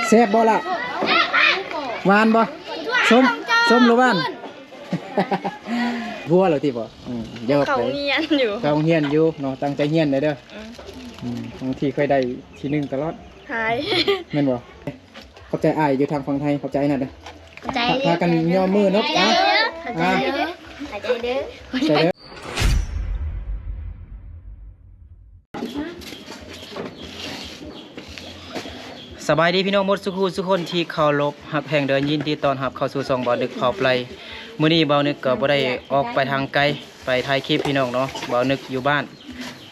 ແຊບບໍ່ລະ? ຫວານບໍ່? ສົ້ມ ສົ້ມຫຼືຫວານ? ຫົວແລ້ວຕິບໍ່? ອືມ ຢອກ ເຂົາໂຮງຮຽນຢູ່ ເຂົາໂຮງຮຽນຢູ່ເນາະ ຕັ້ງໃຈຮຽນແດ່ເດີ. ອືມ ອືມ ບາງທີຂ້ອຍໄດ້ທີໜຶ່ງຕະຫຼອດ ຫາຍ ແມ່ນບໍ່? ຂອບໃຈອ້າຍຢູ່ທາງຝັ່ງໄທ ຂອບໃຈອ້າຍນັດເດີ. ຂອບໃຈ ພາ ພາກັນຍໍມືນົບ ຂອບໃຈເດີ ອ່າ ຂອບໃຈເດີ ຂອບໃຈເດີ ຂອບໃຈເດີ. ສະບາຍດີພີ່ນ້ອງໝົດສູ່ຄູ່ສູ່ຄົນທີ່ເຄົາລົບຮັກແພງເດີ ຍິນດີຕ້ອນຮັບເຂົ້າສູ່ຊ່ອງບ່າວນຶກພາວໄປ. ມື້ນີ້ບ່າວນຶກກໍບໍ່ໄດ້ອອກໄປທາງໄກ ໄປຖ່າຍຄລິບພີ່ນ້ອງເນາະ ບ່າວນຶກຢູ່ບ້ານ.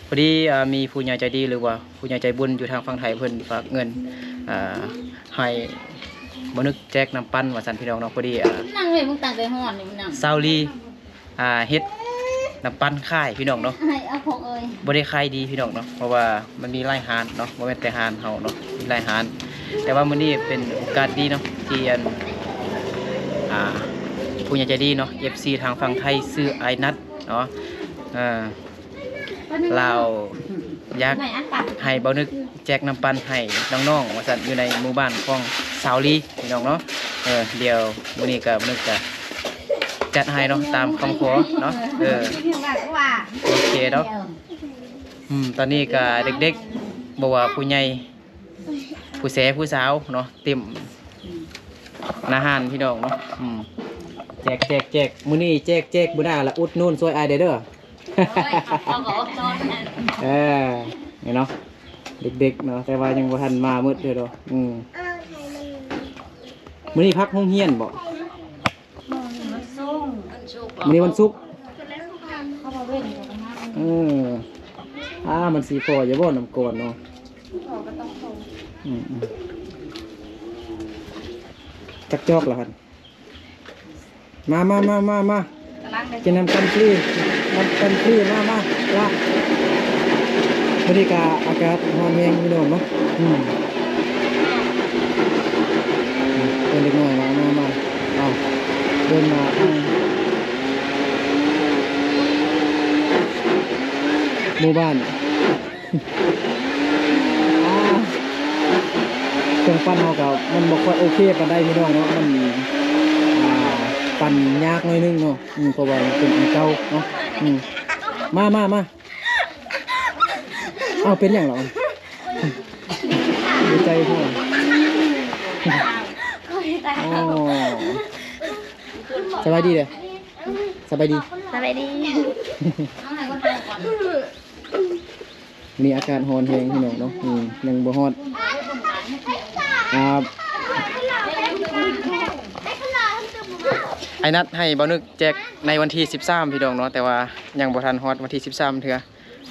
ພໍດີ ອ່າ ມີຜູ້ໃຫຍ່ໃຈດີ ຫຼືວ່າຜູ້ໃຫຍ່ໃຈບຸນຢູ່ທາງຝັ່ງໄທ ເພິ່ນຝາກເງິນ ອ່າ ໃຫ້ບ່າວນຶກແຈກນ້ຳປັ່ນວ່າຊັ້ນພີ່ນ້ອງເນາະ. ພໍດີ ອ່າ ນັ່ງເວີຍ ມຶງຕັ້ງແຕ່ຮ້ອນນີ້ ນັ່ງ ສາວລີ ອ່າ ເຮັດນ້ຳປັ່ນຂາຍພີ່ນ້ອງເນາະ ໃຫ້ເອົາຂອງເອີຍ ບໍ່ໄດ້ຂາຍດີພີ່ນ້ອງເນາະ ເພາະວ່າມັນມີຫຼາຍຮ້ານເນາະ ບໍ່ແມ່ນແຕ່ຮ້ານເຮົາເນາະ ມີຫຼາຍຮ້ານ. ແຕ່ວ່າມື້ນີ້ເປັນໂອກາດດີເນາະ ທີ່ອັນ ອ່າ ຜູ້ໃຫຍ່ໃຈດີເນາະ ເອັຟຊີທາງຝັ່ງໄທ ຊື່ອ້າຍນັດເນາະ ເອີ ລາວຢາກໃຫ້ບ່າວນຶກແຈກນ້ຳປັ່ນໃຫ້ນ້ອງໆ ວ່າຊັ້ນ ຢູ່ໃນໝູ່ບ້ານຂອງສາວລີພີ່ນ້ອງເນາະ. ເອີ ດຽວມື້ນີ້ກໍບ່າວນຶກຈະຈັດໃຫ້ເນາະ ຕາມຄຳຂໍເນາະ. ເອີ ໂອເຄເນາະ. ອືມ ຕອນນີ້ກໍເດັກໆ ບໍ່ວ່າຜູ້ໃຫຍ່ ຜູ້ແສຜູ້ສາວເນາະ ເຕັມໜ້າຮ້ານພີ່ນ້ອງເນາະ. ອືມ ແຈກ ແຈກ ແຈກ ມື້ນີ້ແຈກ ແຈກ ມື້ໜ້າລະອຸດໜູນຊ່ວຍອ້າຍແດ່ເດີ. ໂອ້ຍ ເຂົາກໍອົກນອນ ເອີ ນີ້ເນາະ ເດັກໆເນາະ ແຕ່ວ່າຍັງບໍ່ທັນມາໝົດເທື່ອດອກ. ອືມ ມື້ນີ້ພັກໂຮງຮຽນບໍ່? ມື້ນີ້ວັນສຸກ ເອີ ອ້າ ມັນຊິພໍຢູ່ບໍ່ນ້ຳກ່ອນເນາະ? ອືມ ອືມ ຈັກຈອກລະຫັ້ນ? ມາ ມາ ມາ ມາ ມາ ກຳລັງເດີ ກິນນ້ຳປັ່ນຟຣີ ນ້ຳປັ່ນຟຣີ ມາ ມາ ລະ. ມື້ນີ້ກະອາກາດຮ້ອນແຮງພີ່ນ້ອງເນາະ. ອືມ ເພິ່ນເດັກນ້ອຍມາ ມາ ມາ ເອົາ ເດີນມາທາງໝູ່ບ້ານ. ອ່າ ເຄື່ອງປັ່ນເຮົາກໍມັນບໍ່ຄ່ອຍໂອເຄປານໃດພີ່ນ້ອງເນາະ ມັນ ອ່າ ປັ່ນຍາກໜ້ອຍໜຶ່ງເນາະ. ອືມ ເພາະວ່າມັນເປັນອັນເກົ່າເນາະ. ອືມ ມາ ມາ ມາ ເອົາ ເປັນຫຍັງລະ? ດີໃຈເພາະ ໂອ້ ສະບາຍດີເດີ ສະບາຍດີ ສະບາຍດີ. ນີ້ອາກາດຮ້ອນແຮງພີ່ນ້ອງເນາະ. ອືມ ຍັງບໍ່ຮອດ ອ່າ ອ້າຍນັດໃຫ້ບ່າວນຶກແຈກໃນວັນທີສິບສາມພີ່ນ້ອງເນາະ ແຕ່ວ່າຍັງບໍ່ທັນຮອດວັນທີສິບສາມເທື່ອ.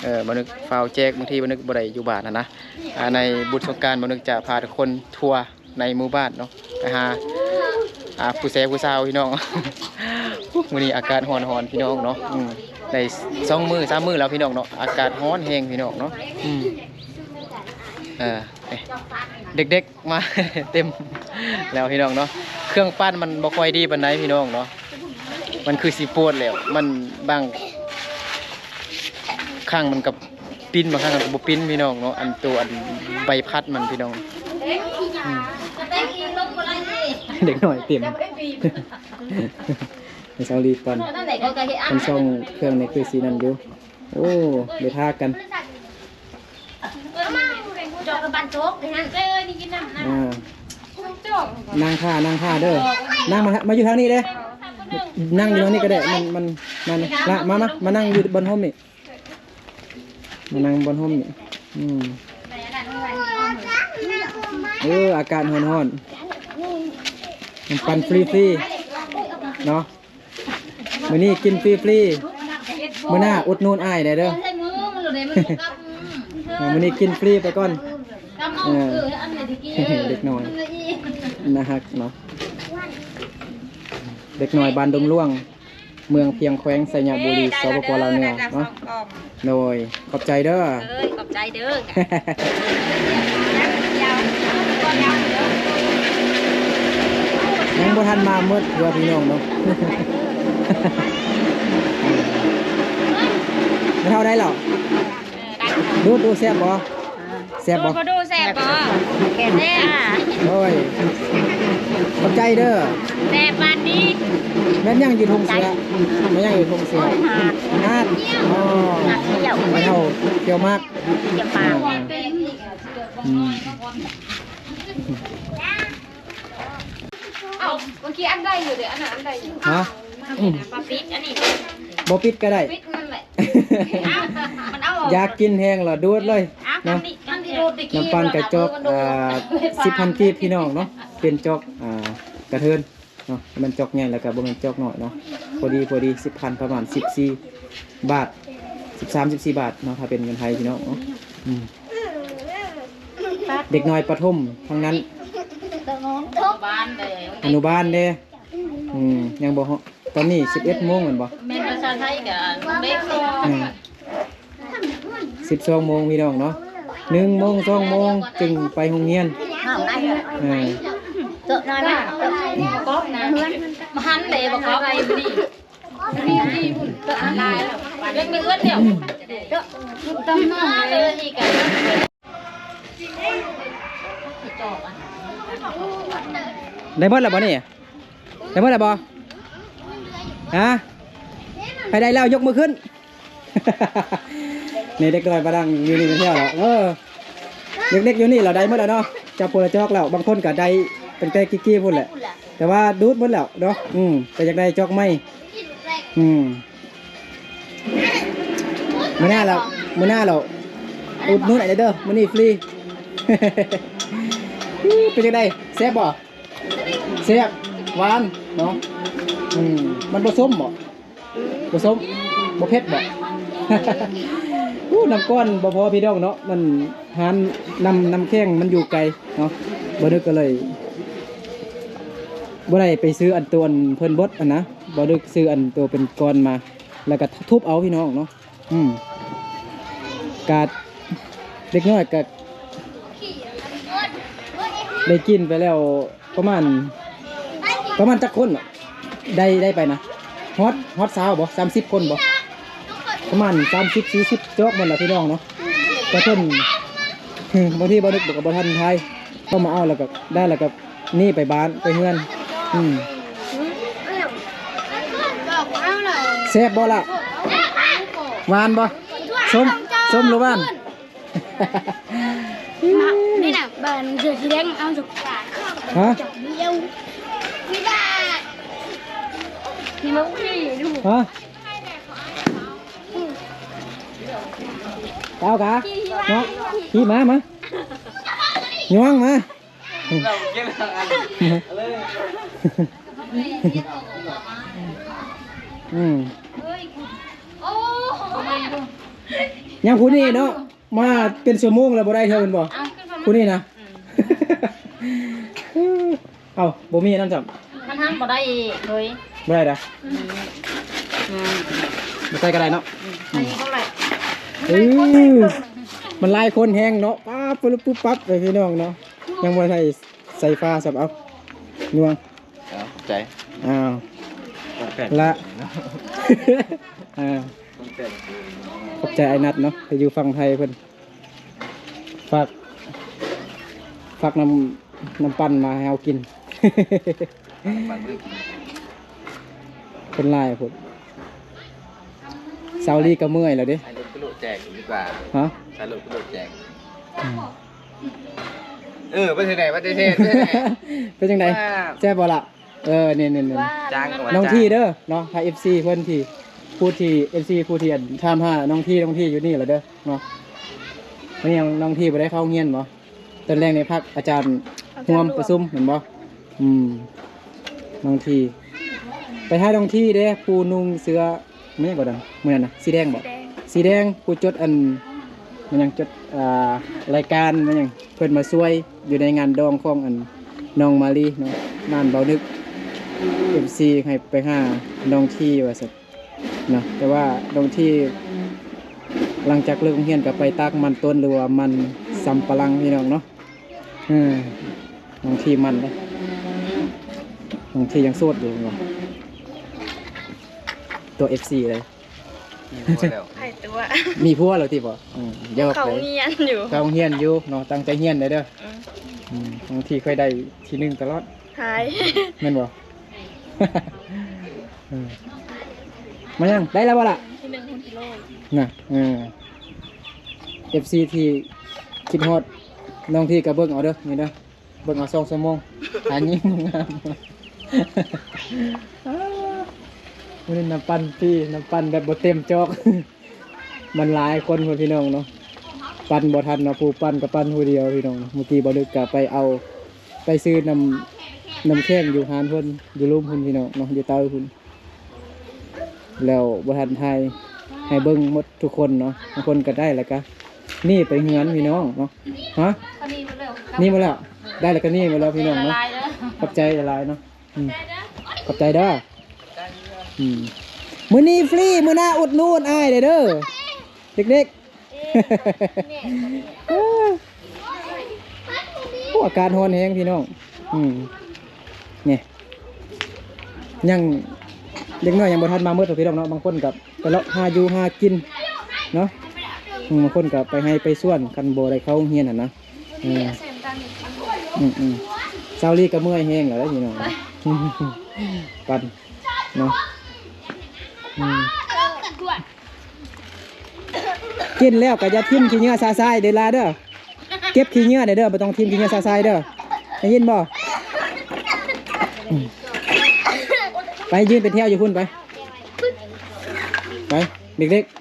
ເອີ ບ່າວນຶກຟ້າວແຈກ ບາງທີບ່າວນຶກບໍ່ໄດ້ຢູ່ບ້ານຫັ້ນນະ. ອ່າ ໃນບຸນສົງການ ບ່າວນຶກຈະພາທຸກຄົນທົວ ໃນໝູ່ບ້ານເນາະ ໄປຫາ ອ່າ ຜູ້ແສຜູ້ສາວພີ່ນ້ອງ. ມື້ນີ້ອາກາດຮ້ອນໆ ພີ່ນ້ອງເນາະ. ອືມ ໄດ້ສອງມື້ສາມມື້ແລ້ວພີ່ນ້ອງເນາະ ອາກາດຮ້ອນແຮງພີ່ນ້ອງເນາະ. ອືມ ເອີ ເດັກໆ ມາເຕັມແລ້ວພີ່ນ້ອງເນາະ. ເຄື່ອງປັ່ນມັນບໍ່ຄ່ອຍດີປານໃດພີ່ນ້ອງເນາະ ມັນຄືຊິປວດແລ້ວ ມັນບາງຄັ້ງມັນກໍ ປິ່ນ ບາງຄັ້ງກໍບໍ່ປິ່ນພີ່ນ້ອງເນາະ ອັນໂຕອັນໃບພັດມັນພີ່ນ້ອງ. ອືມ ເດັກນ້ອຍເຕັມ ໃຫ້ສາວລີກ່ອນ ຄັນຊ່ອງເຄື່ອງນີ້ຄືຊິນັ້ນຢູ່. ໂອ້ ໄດ້ພາກັນ ອ່າ ນັ່ງຖ້າ ນັ່ງຖ້າເດີ ນັ່ງມາ ມາຢູ່ທາງນີ້ເດ້ ນັ່ງຢູ່ທາງນີ້ກໍໄດ້ ມັນ ມັນ ມາ ມາ ມາ ມານັ່ງຢູ່ບ່ອນຮົ່ມນີ້. ມານັ່ງບ່ອນຮົ່ມນີ້. ອືມ ເອີ ອາກາດຮ້ອນໆ ມັນປັ່ນຟຣີໆ ເນາະ. ມື້ນີ້ກິນຟຣີໆ ມື້ໜ້າອຸດໜູນອ້າຍແດ່ເດີ. ເອີ ມື້ນີ້ກິນຟຣີໄປກ່ອນ. ເອີ ເອີ ເດັກນ້ອຍ ໜ້າຮັກເນາະ ເດັກນ້ອຍບ້ານດົງຫຼວງ ເມືອງພຽງ ແຂວງໄຊຍະບູລີ ເອີ ໄດ້ ສປປ ລາວເໜືອເນາະ. ໂດຍ ຂອບໃຈເດີ. ເອີຍ ຂອບໃຈເດີ. ຍັງບໍ່ທັນມາໝົດເທື່ອພີ່ນ້ອງເນາະ. ແມ່ເຖົ້າໄດ້ແລ້ວ. ເອີ ໄດ້. ດູ ດູ ແຊບບໍ່? ແຊບບໍ່? ດູ ບໍ່ດູ ແຊ ແຊບບໍ່? ແຊບ. ໂອ້ຍ ຂອບໃຈເດີ. ແຊບປານນີ້. ແມ່ນຫຍັງຢູ່ທົ່ງເສືອ? ແມ່ນຫຍັງຢູ່ທົ່ງເສືອ? ຫາດ. ຫາດ. ອໍ ຫາດທ່ຽວ. ໄປເຮົາທ່ຽວໝາກ. ທ່ຽວປາ. ອືມ. ເອົ້າ ເມື່ອກີ້ອັນໃດຢູ່ເດ ອັນນັ້ນອັນໃດຢູ່? ຮະ? ບໍ່ປິດອັນນີ້. ບໍ່ປິດກໍໄດ້. ປິດນັ້ນແຫຼະ. ຢາກກິນແຮງລະດູດເລີຍເນາະ. ນ້ຳປັ່ນກະຈອກ ອ່າ ສິບພັນກີບ ພີ່ນ້ອງເນາະ. ເປັນຈອກ ອ່າ ກະເທີນເນາະ. ແມ່ນຈອກໃຫຍ່ ແລ້ວກໍບໍ່ແມ່ນຈອກນ້ອຍເນາະ. ພໍດີ ພໍດີ ສິບພັນ ປະມານສິບສີ່ບາດ ສິບສາມ ສິບສີ່ບາດເນາະ ຖ້າເປັນເງິນໄທ ພີ່ນ້ອງເນາະ. ອືມ. ເດັກນ້ອຍປະຖົມທັງນັ້ນ. ອະນຸບານເດ້. ອະນຸບານເດ້. ອືມ ຍັງບໍ່ຮອດ ຕອນນີ້ສິບເອັດໂມງແມ່ນບໍ່? ແມ່ນພາສາໄທກະເດັກ. ອືມ ສິບສອງໂມງ ພີ່ນ້ອງເນາະ. ໜຶ່ງໂມງ ສອງໂມງຈຶ່ງໄປໂຮງຮຽນ. ເອີ ເຈາະໜ້ອຍມາ ປະກອບນະ ມາຫັນເດ້ ປະກອບໄວ້ມື້ນີ້. ໄດ້ໝົດແລ້ວບໍ່ນີ້? ໄດ້ໝົດແລ້ວບໍ່? ຮະ? ໃຜໄດ້ແລ້ວຍົກມືຂຶ້ນ. ນີ້ເດັກນ້ອຍປາດັງຢູ່ນີ້ແຖວແລ້ວ. ເອີ ເດັກໆຢູ່ນີ້ລາວໄດ້ໝົດແລ້ວເນາະ. ຈັບຄົນລະຈອກແລ້ວ ບາງຄົນກໍໄດ້ຕັ້ງແຕ່ກີ້ໆພຸ້ນແຫຼະ ແຕ່ວ່າດູດໝົດແລ້ວເນາະ. ອືມ ແຕ່ຢາກໄດ້ຈອກໃໝ່. ອືມ ມື້ໜ້າແລ້ວ ມື້ໜ້າແລ້ວອຸດໜູນອ້າຍເດີ ມື້ນີ້ຟຣີ. ເປັນຈັ່ງໃດ ແຊບບໍ່? ແຊບ ຫວານເນາະ. ອືມ ມັນບໍ່ສົ້ມບໍ່? ບໍ່ສົ້ມ ບໍ່ເຜັດບໍ່? ອູ້ ນ້ຳກ້ອນບໍ່ພໍພີ່ນ້ອງເນາະ. ມັນຮ້ານນ້ຳ ນ້ຳແຂງມັນຢູ່ໄກເນາະ. ບ່າວນຶກກໍເລີຍບໍ່ໄດ້ໄປຊື້ອັນໂຕອັນເພິ່ນບົດຫັ້ນນະ. ບ່າວນຶກຊື້ອັນໂຕເປັນກ້ອນມາ ແລ້ວກໍທຸບເອົາພີ່ນ້ອງເນາະ. ອືມ ກາດເດັກນ້ອຍກໍໄດ້ກິນໄປແລ້ວປະມານ ປະມານຈັກຄົນເນາະ? ໄດ້ ໄດ້ໄປນະ ຮອດ ຮອດຊາວບໍ່? ສາມສິບຄົນບໍ່? ປະມານສາມສິບ ສີ່ສິບຈອກໝົດລະພີ່ນ້ອງເນາະ. ແຕ່ເພິ່ນ ບາງທີບໍ່ໄດ້ ກໍບໍ່ທັນທາຍ ເຂົ້າມາເອົາແລ້ວກໍໄດ້ ແລ້ວກໍ ນີ້ໄປບ້ານໄປເຮືອນ. ອືມ ແຊບບໍ່ລະ? ຫວານບໍ່? ສົ້ມ ສົ້ມຫຼືຫວານ? ນີ້ນະ ບານເສືອສີແດງເອົາສຸກ ຮະ? ຮະ? ເອົາກະເນາະ ຂີ່ມາ ມາ ຍ່ວງມາ. ອືມ ຍັງຜູ້ນີ້ເນາະ ມາເປັນຊົ່ວໂມງແລ້ວບໍ່ໄດ້ເທື່ອແມ່ນບໍ່? ຜູ້ນີ້ນະ. ເອົ້າ ບໍ່ມີອັນນັ້ນຊ້ຳ ມັນຫາບໍ່ໄດ້ເລີຍ ບໍ່ໄດ້ດາ. ອືມ ອືມ ບໍ່ໃສ່ກໍໄດ້ເນາະ. ອືມ ອັນນີ້ກໍໄດ້ ເອີ ມັນຫຼາຍຄົນແຮງເນາະ ປ້າ ປຶບປຸບປັບເລີຍພີ່ນ້ອງເນາະ. ຍັງບໍ່ໄດ້ໃສ່ຝາຊ້ຳ. ເອົາ ຍ່ວງ ເອົາ ຂອບໃຈ. ອ້າວ ຂອງແປກ ລະ ເອີ ຂອງແປກ ຂອບໃຈອ້າຍນັດເນາະ ທີ່ຢູ່ຝັ່ງໄທເພິ່ນ ຝາກ ຝາກນ້ຳ ນ້ຳປັ່ນມາໃຫ້ເຮົາກິນ. ຄົນຫຼາຍໂພດ. ສາວລີກໍເມື່ອຍແລ້ວເດ້. ໃຫ້ລົດກະໂລະແຈກດີກວ່າ. ຮະ? ໃຫ້ລົດກະໂລະແຈກ. ອືມ ເອີ ປະເທດໃດ ປະເທດ ເປັນຈັ່ງໃດ? ແຊບບໍ່ລະ? ເອີ ນີ້ໆໆ ຈ້າງ ນ້ອງທີເດີເນາະ ໃຫ້ເອັຟຊີເພິ່ນທີ່ ຜູ້ທີ່ ເອັຟຊີຜູ້ທີ່ ອັນ ຖາມຫານ້ອງທີ ນ້ອງທີຢູ່ນີ້ລະເດີເນາະ. ມື້ນີ້ນ້ອງທີບໍ່ໄດ້ເຂົ້າໂຮງຮຽນບໍ່? ຕອນແລງນີ້ພັກອາຈານຮ່ວມປະຊຸມແມ່ນບໍ່? ອືມ ນ້ອງທີ ໄປຫານ້ອງທີເດ້ ຜູ້ນຸ່ງເສື້ອ ແມ່ນຫຍັງກໍດັງ ມື້ນັ້ນນະ ສີແດງບໍ່? ສີແດງ ຜູ້ຈົດອັນ ແມ່ນຫຍັງ ຈົດ ອ່າ ລາຍການ ແມ່ນຫຍັງ ເພິ່ນມາຊ່ວຍຢູ່ໃນງານດອງຂອງອັນ ນ້ອງມາລີເນາະ ບ້ານເບົາດຶກ. ເອັຟຊີໃຫ້ໄປຫານ້ອງທີວ່າຊັ້ນເນາະ ແຕ່ວ່ານ້ອງທີຫຼັງຈາກເລີກໂຮງຮຽນກໍໄປຕາກມັນຕົ້ນ ຫຼືວ່າມັນສຳປະຫຼັງ ພີ່ນ້ອງເນາະ. ເອີ ນ້ອງທີໝັ້ນເດ້ ນ້ອງທີຍັງໂສດຢູ່ ຕົວະ ເອັຟຊີ ເລີຍ. ມີຜົວແລ້ວ ໃຜຕົວະ ມີຜົວແລ້ວຕິບໍ່? ອືມ ຢອກ ເຂົາຮຽນຢູ່ ເຂົາຮຽນຢູ່ເນາະ ຕັ້ງໃຈຮຽນເດີ ອືມ ອືມ ບາງທີເຄີຍໄດ້ທີໜຶ່ງຕະຫຼອດ ຫາຍ ແມ່ນບໍ່? ເອີ ມາຍັງ ໄດ້ແລ້ວບໍ່ລະ? ທີໜຶ່ງພຸ້ນກິໂລ ນະ ເອີ ເອັຟຊີທີ່ຄິດຮອດນ້ອງທີ່ກໍເບິ່ງເອົາເດີ ນີ້ເດີ. ເບິ່ງເອົາສອງຊົ່ວໂມງ ຫາຍິງງາມ ມື້ນີ້ນ້ຳປັ່ນຟຣີ ນ້ຳປັ່ນແບບບໍ່ເຕັມຈອກ ມັນຫຼາຍຄົນພຸ້ນພີ່ນ້ອງເນາະ ປັ່ນບໍ່ທັນເນາະ ຜູ້ປັ່ນກໍປັ່ນຜູ້ດຽວພີ່ນ້ອງເນາະ. ມື້ກີ້ບ່າວນຶກກໍໄປເອົາ ໄປຊື້ນ້ຳ ນ້ຳແຂງຢູ່ຮ້ານເພິ່ນ ຢູ່ລຸ່ມພຸ້ນພີ່ນ້ອງເນາະ ຢູ່ເຕົາພຸ້ນ. ແລ້ວບໍ່ທັນຖ່າຍໃຫ້ເບິ່ງໝົດທຸກຄົນເນາະ ບາງຄົນກໍໄດ້ແລ້ວກໍໜີໄປເຮືອນພີ່ນ້ອງເນາະ. ຮະ ໜີໝົດແລ້ວ ໄດ້ແລ້ວກໍໜີໝົດແລ້ວພີ່ນ້ອງເນາະ. ຂອບໃຈຫຼາຍໆເນາະ ອືມ ຂອບໃຈເດີ ອືມ ມື້ນີ້ຟຣີ ມື້ໜ້າອຸດໜູນອ້າຍເດີ ເດັກໆ. ໂອ້ ອາກາດຮ້ອນແຮງພີ່ນ້ອງ ອືມ ນີ້ ຍັງ ເດັກນ້ອຍຍັງບໍ່ທັນມາໝົດພີ່ນ້ອງເນາະ. ບາງຄົນກໍໄປເລາະຫາຢູ່ຫາກິນເນາະ ອືມ ບາງຄົນກໍໄປໄຮ່ໄປສວນ ຄັນບໍ່ໄດ້ເຂົ້າໂຮງຮຽນຫັ້ນນະ ເອີ ອືມໆ ສາວລີກໍເມື່ອຍແຮງແລ້ວພີ່ນ້ອງ ປັ່ນເນາະ ອືມ. ກິນແລ້ວກໍຢ່າຖິ້ມຂີ້ເຫຍື້ອຊະຊາຍເດີຫຼາເດີ ເກັບຂີ້ເຫຍື້ອແດ່ເດີ ບໍ່ຕ້ອງຖິ້ມຂີ້ເຫຍື້ອຊະຊາຍເດີ ໄດ້ຍິນບໍ່? ໄປຢືນເປັນແຖວຢູ່ພຸ້ນໄປ ໄປເດັກໆ.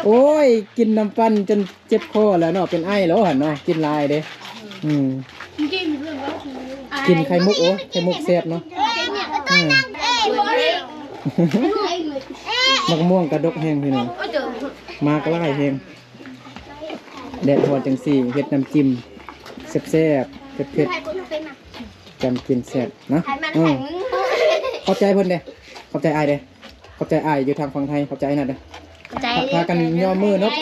ໂອ້ຍ ກິນນ້ຳປັ່ນຈົນເຈັບຄໍແລ້ວເນາະ ເປັນໄອແລ້ວຫັ້ນເນາະ ກິນຫຼາຍເດ້ ອືມ ກິນໄຂ່ມຸກ ໂອ້ຍ ໄຂ່ມຸກແຊບເນາະ ອືມ ໝາກມ່ວງກະດົກແຮງພີ່ນ້ອງ ໝາກຫຼາຍແຮງ ແດດຮ້ອນຈັ່ງຊີ້ ເຮັດນ້ຳຈິ້ມແຊບໆ ເຜັດໆ ຈຳກິນແຊບນະ ເອີ ຂອບໃຈເພິ່ນເດ້ ຂອບໃຈອ້າຍເດ້ ຂອບໃຈອ້າຍຢູ່ທາງຝັ່ງໄທ ຂອບໃຈອ້າຍນັດເດີ ຂອບໃຈ ພາກັນຍໍມືນົບ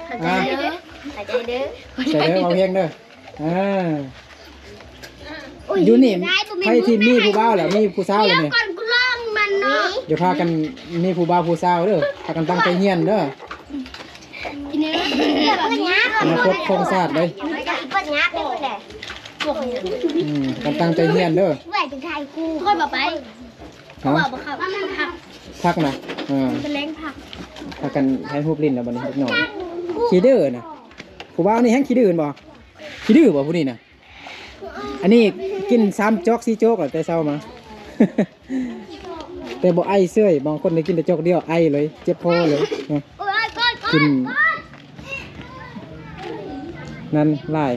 ຂອບໃຈເດີ ຂອບໃຈເດີ ຂອບໃຈເດີ ເວົ້າແຮງເດີ ອ່າ ຢູ່ນີ້ ໃຜທີ່ມີຜູ້ບ່າວແລ້ວ ມີຜູ້ສາວແລ້ວນີ້ ດຽວພາກັນມີຜູ້ບ່າວຜູ້ສາວເດີ ພາກັນຕັ້ງໃຈຮຽນເດີ ອະນາຄົດຂອງຊາດເດ້ ອືມ ພາກັນຕັ້ງໃຈຮຽນເດີ ເອື້ອຍຈະຖ່າຍກູ ຂ້ອຍບໍ່ໄປ ເນາະ ພັກນະ ເອີ ເປັນແລງພັກ ພາກັນຖ່າຍຮູບຫຼິ້ນແລ້ວບັດນີ້ເດັກນ້ອຍ ຂີ້ດື້ນະ ຜູ້ບ່າວນີ້ແຮງຂີ້ດື້ແມ່ນບໍ່? ຂີ້ດື້ບໍ່ຜູ້ນີ້ນະ? ອັນນີ້ກິນສາມຈອກສີ່ຈອກແລ້ວແຕ່ເຊົ້າມາ ແຕ່ບໍ່ໄອເສີຍ ບາງຄົນໄດ້ກິນແຕ່ຈອກດຽວໄອເລີຍ ເຈັບຄໍເລີຍ ກິນນັ້ນຫຼາຍ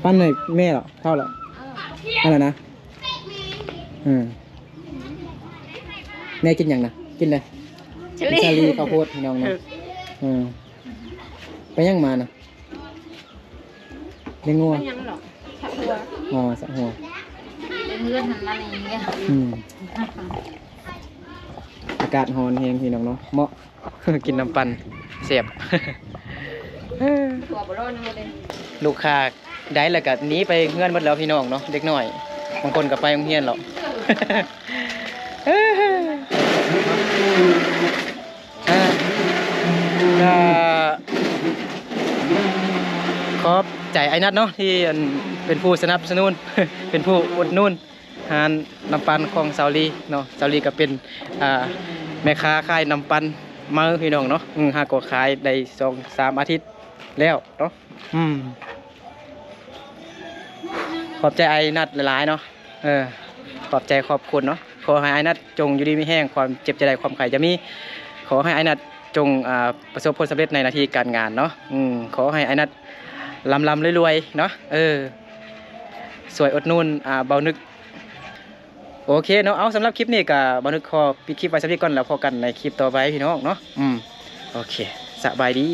ປັ້ນໃຫ້ແມ່ເລາະ ເທົ່າແລ້ວ ອັນນັ້ນນະ ເອີ ແມ່ກິນຫຍັງນະ? ກິນເລີຍ ສາລີ ສາລີເຂົ້າໂພດພີ່ນ້ອງເນາະ ເອີ ໄປຫຍັງມານະ? ລ້ຽງງົວ ໄປຫຍັງດອກ ສັກຫົວ ອໍ ສັກຫົວ ເຮືອນຫັ້ນລະນີ້ ອືມ ອາກາດຮ້ອນແຮງພີ່ນ້ອງເນາະ ເໝາະ ກິນນ້ຳປັ່ນແຊບ ຕົວບໍ່ຮ້ອນເລີຍ ລູກຄ້າໄດ້ແລ້ວກໍໜີໄປເຮືອນໝົດແລ້ວພີ່ນ້ອງເນາະ ເດັກນ້ອຍ ບາງຄົນກໍໄປໂຮງຮຽນແລ້ວ ອ່າ ກໍຂອບໃຈອ້າຍນັດເນາະ ທີ່ ອັນ ເປັນຜູ້ສະໜັບສະໜູນ ເປັນຜູ້ອຸດໜູນຮ້ານນ້ຳປັ່ນຂອງສາວລີເນາະ ສາວລີກໍເປັນ ອ່າ ແມ່ຄ້າຂາຍນ້ຳປັ່ນເມົາພີ່ນ້ອງເນາະ ອືມ ຫາກໍຂາຍໄດ້ສອງສາມອາທິດແລ້ວເນາະ ອືມ. ຂອບໃຈອ້າຍນັດຫຼາຍໆເນາະ ເອີ ຂອບໃຈຂອບຄຸນເນາະ ຂໍໃຫ້ອ້າຍນັດຈົ່ງຢູ່ດີມີແຮງ ຄວາມເຈັບຈະໄດ້ ຄວາມໄຂ້ຈະມີ ຂໍໃຫ້ອ້າຍນັດຈົ່ງ ອ່າ ປະສົບຜົນສຳເລັດໃນໜ້າທີ່ການງານເນາະ ອືມ ຂໍໃຫ້ອ້າຍນັດລ່ຳໆລວຍໆເນາະ ເອີ ຊ່ວຍອຸດໜູນ ອ່າ ບ່າວນຶກ ໂອເຄເນາະ ເອົາ ສຳລັບຄລິບນີ້ກໍບ່າວນຶກຂໍປິດຄລິບໄວ້ສ່ຳນີ້ກ່ອນ ແລ້ວພົບກັນໃນຄລິບຕໍ່ໄປພີ່ນ້ອງເນາະ ອືມ ໂອເຄ ສະບາຍດີ.